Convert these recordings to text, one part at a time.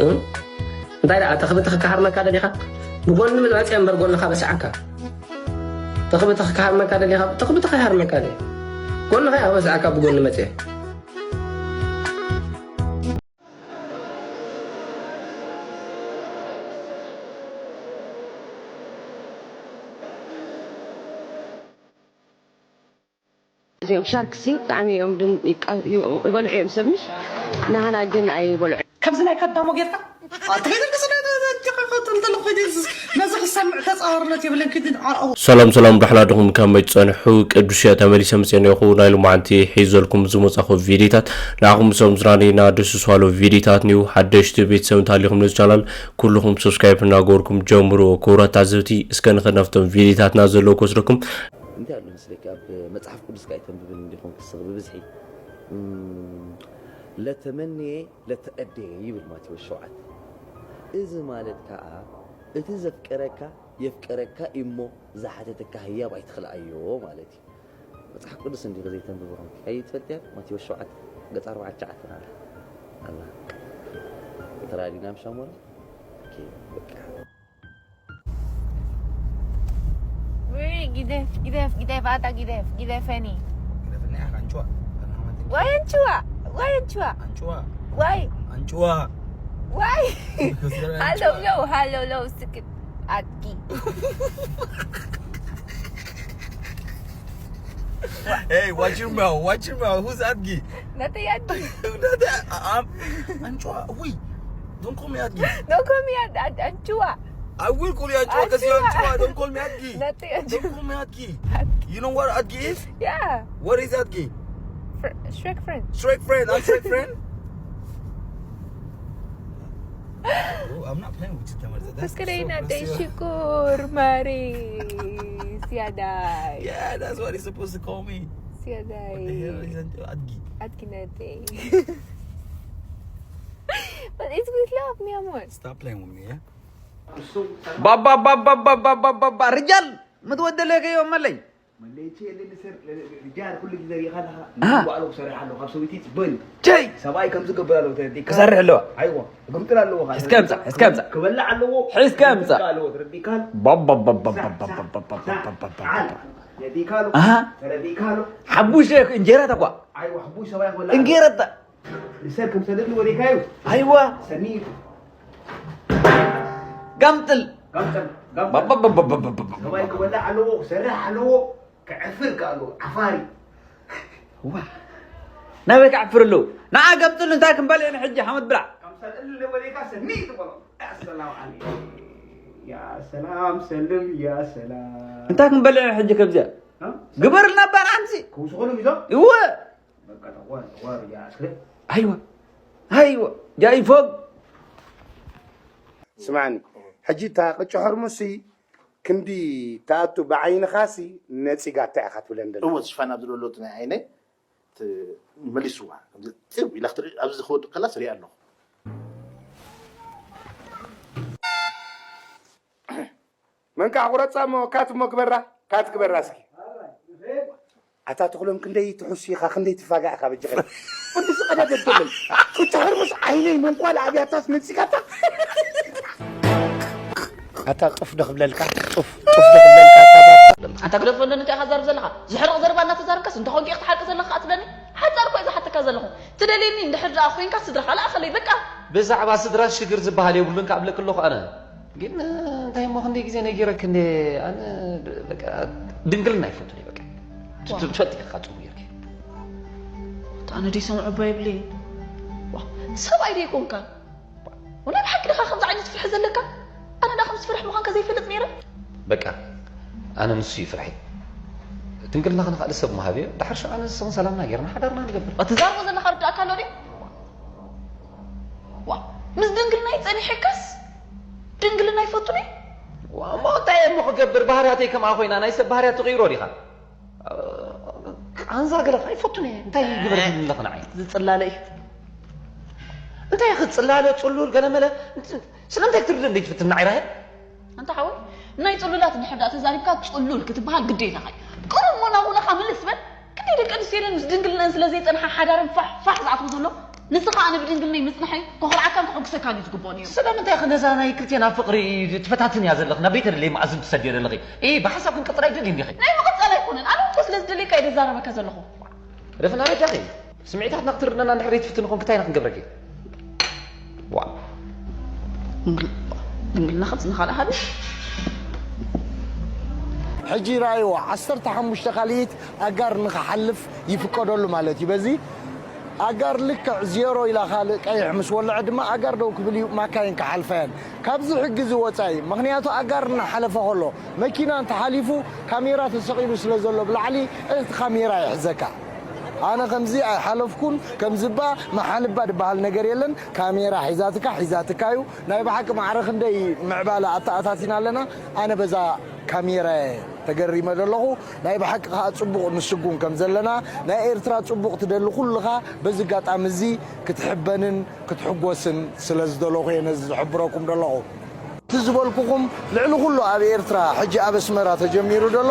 እ? እንታይ ደኣ፣ ተኽብቲ ክከሃርመካ ደሊኻ? ብጎኒ መጽአ እምበር ጎንኻ በስዓካ። ተኽብቲ ክከሃርመካ ደሊኻ? ተኽብቲ ከይሃርመካ ደሊ። ጎንኻ እያ በስዓካ ብጎኒ መጽአ። እዚኦም ሻርክሲ ብጣዕሚ እዮም ድም ይቃ- ይበልዑ እዮም ሰብ ምሽ ናህና ግን ኣይበልዑ። ከምዚ ናይ ከዳሞ ጌርካ ኣትኸይደ ከሰዳተለኮ ነዚ ክሰምዕ ተፃዋርነት የብለን ክድን ኣርኣው ሰላም ሰላም ዳሕላድኹም ከመይ ትጸንሑ ቅዱስ እየ ተመሊሰ ምጽእ ነኹ ናይ ሎማዓንቲ ሒዘልኩም ዝመጻኹ ቪዲታት ንዓኹም ሰው ዝራኔና ደስ ሷሎ ቪዲታት ኒው ሓደሽቲ ቤተሰብ እንታሊኹም ነዚ ቻናል ኩልኹም ሰብስክራይብ እናገበርኩም ጀምሩ ክቡራት ታዘብቲ እስከ ንኸድ ናብቶም ቪዲታትና ዘለዉ ክወስደኩም እንታይ ኣሎ መስለኪ ኣብ መጽሓፍ ቅዱስ ከኣ ኣይተንብብን እንዲኹም ክስቕ ብብዝሒ እም፣ ለተመንየ ለተቐደየ ይብል ማቴዎስ ሸውዓተ እዚ ማለት ከኣ እቲ ዘፍቀረካ የፍቀረካ እሞ ዝሓተተካ ህያብ ኣይትኽልኣዮ ማለት እዩ መጽሓፍ ቅዱስ እንዲኹ ዘይተንብብ ኾንኪ ኣይትፈልጥያ ማቴዎስ ሸውዓተ ገጽ ኣርባዕተ ትሽዓተ ኣላ ኣላ ተራዲና ምሻሞላ በቃ Ui, gidef, gidef, gidef, ata gidef, gidefeni. Gidefeni ah anchua. Why anchua? Why anchua? Anchua. Why? Anchua. Why? Hello, low, hello, low, sikit. Atki. Hey, watch your mouth, watch your mouth. Who's Atki? Nothing Atki. Nothing. I'm, I'm, Anchua. Wait. Don't call me Atki. Don't call me At- At- Anchua. I will call you Anchua because you're Anchua. Don't call me Atki. Nothing Anchua. Don't call me Atki. You know what Atki is? Yeah. What is Atki? Fr- Shrek friend. Shrek friend. I'm Shrek friend. Oh, I'm not playing with you, Tamarza. That's Paskarina de Shukur Mari Siadai. Yeah, that's what he's supposed to call me. What the hell Siadai. is Atki? Atkinete. But it's with love, mi amor. Stop playing with me, yeah? ባባ ባባ ባባ ባባ ባባ ርጃል ምትወደለ ከዮ መለይ መለየቼ የለ ንሰር ርጃል ኩሉ ግዜ ሪኢኻ ኣለኻ ባዕሉ ክሰርሕ ኣለዎ ካብ ሰበይቲ ይፅበ እዩ ቸይ ሰብኣይ ከምዚ ገብር ኣለዎ ተረዲእካ ክሰርሕ ኣለዋ ኣይዋ ክግምጥል ኣለዎ ከዓ እስከ ምፃእ እስከ ምፃእ ክበልዕ ኣለዎ እስከ ምፃእ ኣለዎ ተረዲእካ ባባ ባባ ባባ ባባ ባባ ባባ ነዲእካ ኣሎ ተረዲእካ ኣሎ ሓቡሽ እንጀራ ተኳ ኣይዋ ሕቡሽ ሰብኣይ ክበልዕ እንጌረታ ንሰብ ከም ሰደድ ወዴካዩ ኣይዋ ሰኒ ጋምጥል ሰብኣይ ክበላዕ ኣለዎ ክሰርሕ ኣለዎ ክዕፍር ከ ኣለዎ ዓፋሪ ናበይ ክዕፍር ኣለዎ ንዓ ገምጥሉ እንታይ ክንበልዕ ንሕጂ ሓመድ ብላዕ ሰላም ሰልም ያ ሰላም እንታይ ክንበልዕ ሕጂ ከምዚኣ ግበርልና ባር ኣምሲ ክውስኾኑ ይዞ እወ ኣይወ ኣይወ ጃይፎግ ስማዕኒ ሕጂ እታ ቅጫ ሕርሙሲ ክንዲ ትኣቱ ብዓይንኻሲ ነጺጋታ ኢኻ ትብለን ደለ እወ ሽፋን ኣብዚ ዘሎ ናይ ዓይነይ መሊስዋ ኣብዚ ክወድቕ ከላስ ሪኣ ኣለኹ መንቃዕ ቁረፃ እሞ ካት እሞ ግበራ ካት ግበራ እስኪ ኣታ ተኽሎም ክንደይ ትሕሱ ኢኻ ክንደይ ትፋጋ ኢኻ በጃኻ ወዲ ዝቐደደትለይ ቁጭ ሕርሙስ ዓይነይ መንኳል ኣብያታስ ነፂጋታ ኣታ ጡፍ ዶ ክብለልካ ጡፍ ጡፍ ዶ ክብለልካ ኣታ ግደፎ እንደ እንታይ ኢኻ ዛርብ ዘለኻ ዝሕርቕ ዘረባ እናተዛርብካስ እንታይ ኮንክ ኢኻ ትሓርቂ ዘለኻ ኣትለኒ ሓፃር እኮ እየ ዝሓተካ ዘለኹ ትደልየኒ እንድሕር ደኣ ኮይንካ ስድራኻ ለኣኸለይ በቃ ብዛዕባ ስድራ ሽግር ዝበሃል የብሉን ክኣብለክ ኣለኹ ኣነ ግን እንታይ እሞ ክንደይ ግዜ ነጊረክ እንደ ኣነ በቃ ድንግልና ይፈቱ በቃ ትፈልጥ ኢኻ ጽቡቅ ጌርክ ኣነ ደይ ሰምዖ እባ የብለይ ሰብኣይ ደይ ኮንካ ወላ ብሓቂ ዲኻ ከምዚ ዓይነት ፍርሒ ዘለካ ኣነ ዳ ከምዚ ፍርሒ ምዃንካ ዘይፈልጥ ነይረ በቃ ኣነ ንሱ እዩ ፍርሒ ድንግልና ክንኻል ሰብ መሃብ እዩ ዳሕር ሽዑ ኣነ ንስኽን ሰላምና ጌርና ሓዳርና ንገብር ትዛርቦ ዘለካ ርዳእካ ኣሎ ድዩ ዋ ምስ ድንግልናይ ጸኒሐካስ ድንግልናይ ፈቱኒ እሞ እንታይ እሞ ክገብር ባህርያተይ ከምኣ ኮይና ናይ ሰብ ባህርያት ትቕይሮ ዲኻ ቃንዛ ገለ ኣይፈቱን እየ እንታይ ይግበር ኣለኽ ንዓይ ዝፅላለ እዩ እንታይ ክፅላለ ፅሉል ገለመለ ስለምንታይ ክትርድእ እንደ ትፍትን ንዓይ ራሄል ኣንታ ሓወይ ናይ ፅሉላት እንድሕር ደኣ ተዛሪብካ ፅሉል ክትበሃል ግዴታኻ እዩ ቅሩብ ሞና ሙናኻ ምልስ በል ክንደይ ደቂ ኣንስትዮ ኢለን ምስ ድንግልነን ስለ ዘይፀንሓ ሓዳረን ፋሕ ፋሕ ዝኣትዎ ዘሎ ንስኻ ኣነ ብድንግልነይ ምጽንሐይ ከኹርዓካን ከሐጉሰካን እዩ ዝግብኦ ነይሩ። ስለምንታይ ኢኺ ነዛ ናይ ክልቴና ፍቕሪ ትፈታትን እያ ዘለኺ ናብ ቤተ ልለይ መኣዝን ትሰድዮ ዘለኺ? ኢ ብሓሳብ ክንቅጽል ኣይደልይ እንዲኺ? ናይ ምቕጻል ኣይኮነን ኣነ እኮ ስለ ዝደልየካ እየ ዘዛረበካ ዘለኹ። ደፍና ረዳኺ ስምዒታትና ክትርድነና እንድሕር ዘይትፍትን ኾንክ እንታይ ኢና ክንገብረኪ? ዋ ድንግልና ኸብጽ ንኻልእ ሃሉ። ሕጂ ረኣይዎ ዓሰርተ ሓሙሽተ ካልኢት ኣጋር ንኽሓልፍ ይፍቀደሉ ማለት እዩ። በዚ ኣጋር ልክዕ ዜሮ ኢላ ካልእ ቀይሕ ምስ ወለዐ ድማ ኣጋር ደው ክብል እዩ፣ ማካይን ክሓልፋ እየን። ካብዚ ሕጊ እዚ ወፃኢ፣ ምኽንያቱ ኣጋር እናሓለፈ ከሎ መኪና እንተሓሊፉ ካሜራ ተሰቒሉ ስለ ዘሎ ብላዕሊ እቲ ካሜራ ይሕዘካ። ኣነ ከምዚ ኣይሓለፍኩን ከምዚ እባ መሓልባ ዝበሃል ነገር የለን። ካሜራ ሒዛትካ ሒዛትካ እዩ። ናይ ብሓቂ ማዕረ ክንደይ ምዕባለ ኣተኣታቲና ኣለና። ኣነ በዛ ካሜራ ተገሪመ ዘለኹ ናይ ብሓቂ ከዓ ፅቡቕ ንስጉም ከም ዘለና ናይ ኤርትራ ፅቡቕ ትደሊ ኩልኻ በዚ ኣጋጣሚ እዚ ክትሕበንን ክትሕጎስን ስለ ዝደለኹ እየ ነዚ ዝሕብረኩም ዘለኹ። እቲ ዝበልኩኹም ልዕሊ ኩሉ ኣብ ኤርትራ ሕጂ ኣብ ኣስመራ ተጀሚሩ ዘሎ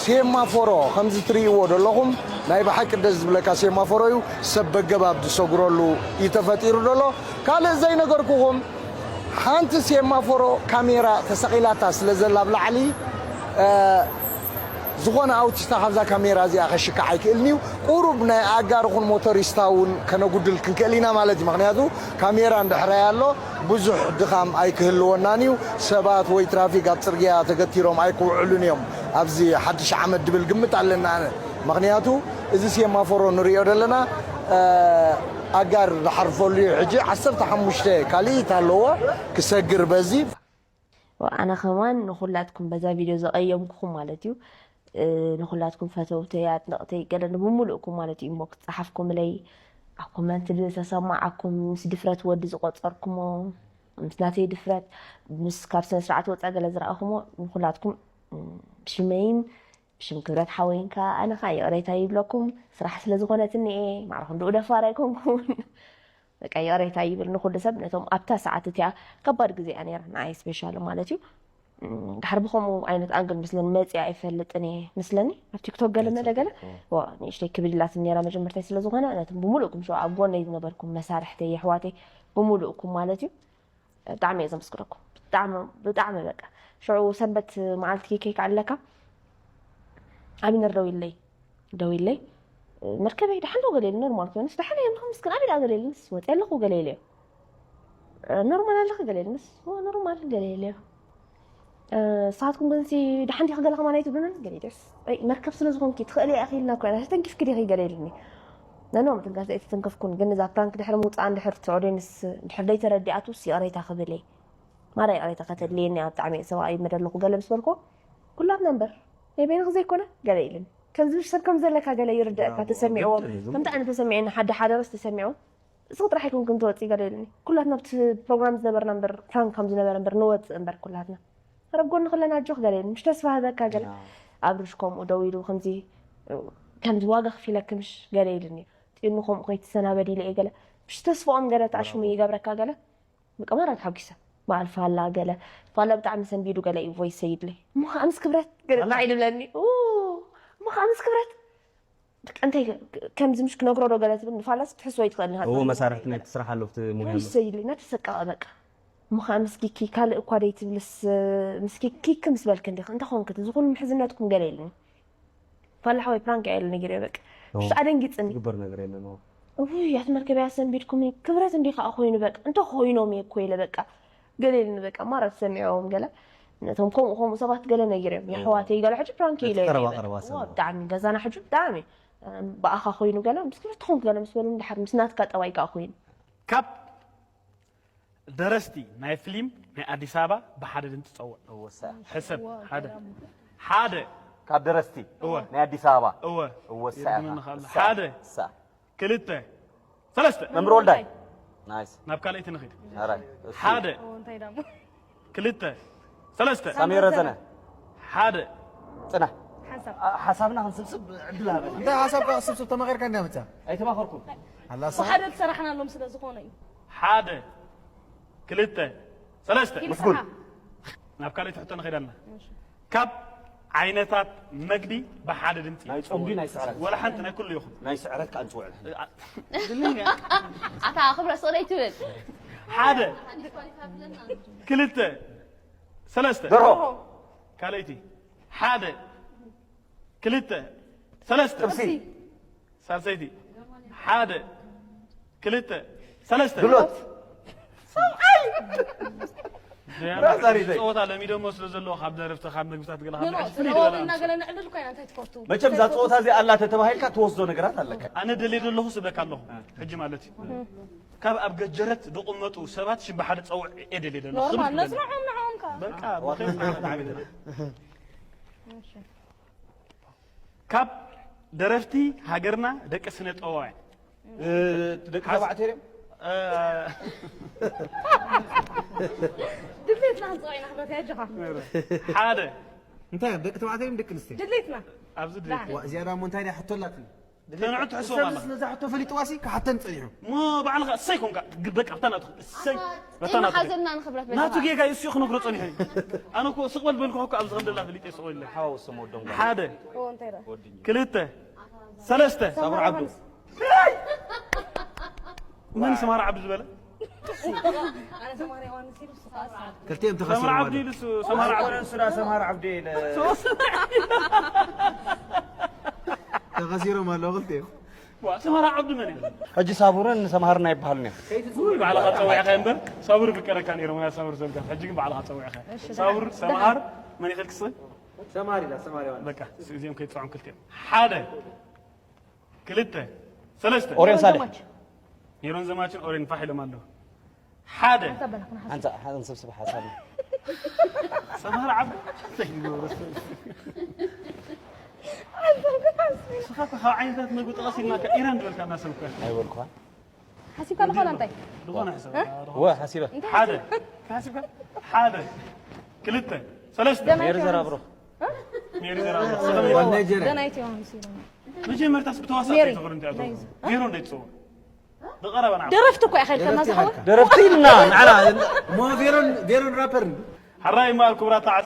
ሴማፎሮ ከምዚ ትርእይዎ ዘለኹም ናይ ብሓቂ ደስ ዝብለካ ሴማፎሮ እዩ። ሰብ በገባብ ዝሰግረሉ እዩ ተፈጢሩ ዘሎ። ካልእ ዘይነገርኩኹም ሓንቲ ሴማፎሮ ካሜራ ተሰቒላታ ስለ ዘላ ኣብ ላዕሊ ዝኾነ ኣውቲስታ ካብዛ ካሜራ እዚኣ ከሽካዕ ኣይክእልን እዩ። ቁሩብ ናይ ኣጋር ኹን ሞቶሪስታ እውን ከነጉድል ክንክእል ኢና ማለት እዩ። ምክንያቱ ካሜራ እንድሕራይ ኣሎ ብዙሕ ድኻም ኣይክህልወናን እዩ። ሰባት ወይ ትራፊክ ኣብ ፅርግያ ተገቲሮም ኣይክውዕሉን እዮም ኣብዚ ሓድሽ ዓመት ድብል ግምት ኣለና ኣነ። ምክንያቱ እዚ ሴማፎሮ ንሪኦ ዘለና ኣጋር ዝሓርፈሉ እዩ። ሕጂ ዓሰርተ ሓሙሽተ ካልኢት ኣለዎ ክሰግር በዚ ኣነ ከማን ንኹላትኩም በዛ ቪድዮ ዘቐየምኩኹም ማለት እዩ። ንኹላትኩም ፈተውተይ ኣድነቕተይ ገለ ንብሙሉእኩም ማለት እዩ ኢንቦክስ ጸሓፍኩምለይ ኣብ ኮመንት ዝተሰማዓኩም ምስ ድፍረት ወዲ ዝቆጸርኩሞ ምስ ናተይ ድፍረት ምስ ካብ ስነ ስርዓት ወጻ ገለ ዝረኣኹሞ ንኹላትኩም ብሽመይን ብሽም ክብረት ሓወይን ከኣ ኣነ ከኣ ይቕሬታ ይብለኩም ስራሕ ስለ ዝኾነትኒ እየ ማዕረ ክንድኡ ደፋር ኣይኮንኩን በቃ ይቕሬታ ይብል ንኹሉ ሰብ ነቶም ኣብታ ሰዓት እቲኣ ከባድ ግዜ እያ ነይራ ንዓይ ስፔሻሊ ማለት እዩ ድሓር ብኸምኡ ዓይነት ኣንግል ምስለን መፅያ ኣይፈልጥን እየ ምስለኒ ኣብ ቲክቶክ ገለ መለ ገለ ዋ ንእሽተይ ክብድ ኢላትኒ ነይራ መጀመርታይ ስለ ዝኾነ ነቶም ብምሉእኩም ሸው ኣብ ጎነይ ዝነበርኩም መሳርሕተይ የሕዋተይ ብምሉእኩም ማለት እዩ ብጣዕሚ እየ ዘመስግነኩም ብጣዕሚ ብጣዕሚ በቃ ሽዑ ሰንበት መዓልቲ ኬክ ኣለካ ኣቢነር ደው ኢለይ ደው ኢለይ መርከበይ ደሓን ዶ ገለ ኢሉ ኖርማል ኮይኑስ ደሓን እየ ምክምስክን ኣበይ ደኣ ገለ ኢሉንስ ወፂ ኣለኹ ገለ ኢለዮ ኖርማል ኣለኺ ገለ ኢሉንስ ኖርማል ገለ ኢለዮ ንስኻትኩም ግን ሲ ደሓን ዲኺ ገለ ከማን ኣይትብሉንን ገለ ኢለዮስ መርከብ ስለ ዝኾንኪ ትኽእሊ ኢኺ ኢልና እኮ ኢና ተተንኪፍኪ ዲኺ ገለ ኢሉኒ ነኖ ምትንካፍ ዘይተተንከፍኩን ግን እዛ ፕራንክ ድሕሪ ምውፅኣ እንድሕር እቲ ኦዲየንስ እንድሕር ዘይተረዲኣቱስ ይቕሬታ ክብል እየ ማራ ይቕሬታ ከተድልየኒ ኣብ ብጣዕሚ እየ ሰብኣይ መደለኹ ገለ ምስ በልኩዎ ኩላትና እምበር ናይ በይንኺ ዘይኮነ ገለ ኢሉኒ ከም ዝብሽ ሰብ ከም ዘለካ ገለ ይርደኣካ ተሰሚዕዎም ከምቲ ኣነ ተሰሚዐኒ ሓደ ሓደ ረስ ተሰሚዕዎም እስኺ ጥራሕ ኣይኮንክን ትወፂ ገለ ኢሉኒ ኩላትና ኣብቲ ፕሮግራም ዝነበርና እምበር ፕራንክ ከም ዝነበረ እምበር ንወፅእ እምበር ኩላትና ረብ ጎኒ ከለና ኣጆኽ ገለ ኢሉኒ ምሽ ተስፋ ህበካ ገለ ኣብርሽ ከምኡ ደው ኢሉ ከምዚ ከምዚ ዋጋ ክፊለኪ ምሽ ገለ ኢሉኒ ጢኑ ከምኡ ከይትሰናበዲ ኢለ እየ ገለ ምሽ ተስፋኦም ገለ ተኣሽሙ ይገብረካ ገለ በቃ ማራ ተሓጒሰ በዓል ፋላ ገለ ፋላ ብጣዕሚ ሰንቢዱ ገለ እዩ ቮይስ ሰይድለይ እሞ ከዓ ምስ ክብረት ገለ እንታይ ይብለኒ ኡ፣ እሞ ከዓ ምስ ክብረት በቃ እንታይ ከምዚ ምሽ ክነግሮ ዶ ገለ ትብል ንፋላስ ክትሕስቦ ይትኽእል እዎ መሳርሕቲ ናይ ትስራሕ ኣሎ እቲ ሙያ ኣሎ ሰይድለይ እናተሰቀቐ በቃ እሞ ከዓ ምስ ኪኪ ካልእ እኳ ደይትብልስ ምስ ኪኪ ምስ በልክ እንዲኺ እንታይ ኾንክ እዚ ኩሉ ምሕዝነትኩም ገለ የለን ፋላ ሓወይ ፕራንክ እያ ኢለ ነጊረዮ በቃ ብስ ኣደንጊፅኒ ትግበር ነገር የለን ውይ ኣቲ መርከበይ ኣሰንቢድኩምኒ ክብረት እንዲ ከዓ ኮይኑ በቃ እንተ ኮይኖም እየ እኮ ኢለ በቃ ገለ ኢልኒ በቃ ማራ ትሰሚዐዎም ገለ ነቶም ከምኡ ከምኡ ሰባት ገለ ነጊረዮም የሕዋተይ ገለ ሕጂ ፕራንክ ኢለ ቀረባ ቀረባ ሰባት ብጣዕሚ ገዛና ሕጂ ብጣዕሚ ብኣኻ ኮይኑ ገለ ምስ ክልተ ኮንክ ገለ ምስ በሉ ድሓር ምስ ናትካ ጠባይ ከዓ ኮይኑ ካብ ደረስቲ ናይ ፍሊም ናይ ኣዲስ ኣበባ ብሓደ ድንትፀውዕ እወሳ ሕሰብ ሓደ ሓደ ካብ ደረስቲ እወ ናይ ኣዲስ ኣበባ እወ እወሳ የድምንኻ ኣሎ። እሳ ሓደ እሳ ክልተ ሰለስተ መምህር ወልዳይ ናይስ ናብ ካልኣይቲ ንኺድ ኣራይ እሱ ሓደ እንታይ ዳሞ ክልተ ሰለስተ ሳሚ ረዘነ ሓደ ፅና ሓሳብ ኣ- ሓሳብና ክንስብስብ ዕድል ሃበ እንታይ ሓሳብካ ክስብስብ ተማኺርካ እንዲያ መቻ ኣይተማኸርኩም ኣላሳ ብሓደ ዝሰራሕናሎም ስለ ዝኾነ እዩ ሓደ ክልተ ሰለስተ ምስጉን ናብ ካልኣይቲ ሕቶ ንኸይድ ኣለና ካብ ዓይነታት መግቢ ብሓደ ድምፂ ናይ ፆም ድዩ ናይ ስዕረት? ወላ ሓንቲ ናይ ኩሉ ይኹን። ናይ ስዕረት ከዓ ንፅውዕ። ድልኛ። ኣታ ክብረ ስቕ ደይትብል። ሓደ፣ ክልተ፣ ሰለስተ። ደርሆ። ካልኣይቲ፣ ሓደ፣ ክልተ፣ ሰለስተ። ጥብሲ። ሳልሰይቲ፣ ሓደ፣ ክልተ፣ ሰለስተ። ድሎት። ጸወታ ለሚዶሞ ስለ ዘለዎ ካብ ደረፍቲ ካብ መግብታት ገለ ካብ መግቢ ፍልይ ዝበለ እና ገለ ንዕድል ኮይና እንታይ ትፈቱ? መቸም እዛ ፀወታ እዚኣ ኣላ ተተባሂልካ ትወስዶ ነገራት ኣለካ። ኣነ ደልየ ዘለኹ ስብለካ ኣለኹ ሕጂ ማለት እዩ። ካብ ኣብ ገጀረት ዝቕመጡ ሰባት ሽም ብሓደ ፀውዕ እየ ደልየ ዘለኹ። ኖርማል ነፅንዖም ንዓኦም ከ በቃ ብኸይር ዓቢና። ካብ ደረፍቲ ሃገርና ደቂ ስነ ጥበባውያን ደቂ ተባዕትዮ እዮም። እ፣ ድሌትና ክንፅውዕ ኢና ክብረት ያጅኻ ሓደ እንታይ ደቂ ተባዕትዮ እዮም ደቂ ኣንስትዮ? ድሌትና ኣብዚ ድሌት እዚኣ ዳሞ እንታይ ድያ ሕቶ ኣላትኒ? ተንዑ ትሕስቦ ኣለኻ ነዛ ሕቶ ፈሊጥዋሲ ክሓተን ፀኒሑ። ሞ ባዕልኻ እሰይ ኮንካ ግበቃ ብታ ናትኹም እሰይ በታ ናትኹም ሓዘልና ንክብረት ናቱ ጌጋ እዩ እሱ ክነግሮ ፀኒሑ እዩ። ኣነ እኮ ስቕ በል በልኩ እኮ ኣብዚ ከም ደላ ፈሊጠ ስቕ በለ ሓዋውሶም ወዶም ጋር ሓደ ወድኝ ክልተ ሰለስተ ሳሙር ዓብዱ መን ሰማራ ዓብዱ ዝበለ ኣነ ሰማር ዮሃንስ ኢሉ ንሱ ከዓ ክልቲኦም ሰማራ ዓብዱ ተኸሲሮም ኢሉ እሱ ሰማራ ዓብዱ እሱ ዳ ሰማር ዓብዱ ኢለ ተኸሲሮም ኣለዉ ክልቲኦም። ዋ፣ ሰማራ ዓብዱ መን እዩ? ሕጂ ሳቡርን ሰምሃርን ኣይበሃሉን እዮም። ውይ፣ ባዕልኻ ፀዊዕኻ እምበር ሳቡር ፍቀረካ ነይሩ ምክንያት ሳቡር ዘልካ ሕጂ ግን ባዕልኻ ፀዊዕኻ። ሳቡር ሰምሃር መን ይኸል ክስብ ሰማሪ ዳ ሰማሪ ዋን በቃ እዚኦም ከይፀዖም ክልቲኦም ሓደ ክልተ ሰለስተ ኦሬን ሳሌ ሜሮን ዘማችን ኦሬን ፋሕ ኢሎም ኣለዉ ሓደ ሓንሳ ሓንሰብስብ ሓሳብ ሰማር ዓብ ስኻ እኮ ካብ ዓይነታት መግቢ ጠቐስ ኢልናካ ኢራን ዝበልካ እናሰብካ ኣይበልኩኻ ሓሲብካ ኣለኻ እንታይ ዝኾነ ሕሰብ ወ ሓሲበ ሓደ ሓሲብካ ሓደ ክልተ ሰለስተ ሜሪ ዘራብሮ ሜሪ ዘራብሮ ዋን ናይጀርያ ደናይት ዮሃንስ ኢሉ መጀመርታስ ብተዋሳእ ሜሪ ተፈር እንታይ ኣቶ ሜሮ እንታይ ትጽውዕ ብቐረባ ንዓ ደረፍቲ እኮ ኢኻ ኢልካና ዝኸውን ደረፍቲ ኢልና ንዓና እሞ ቬሮን ቬሮን ራፐር ሕራይ እምበኣር ክቡራት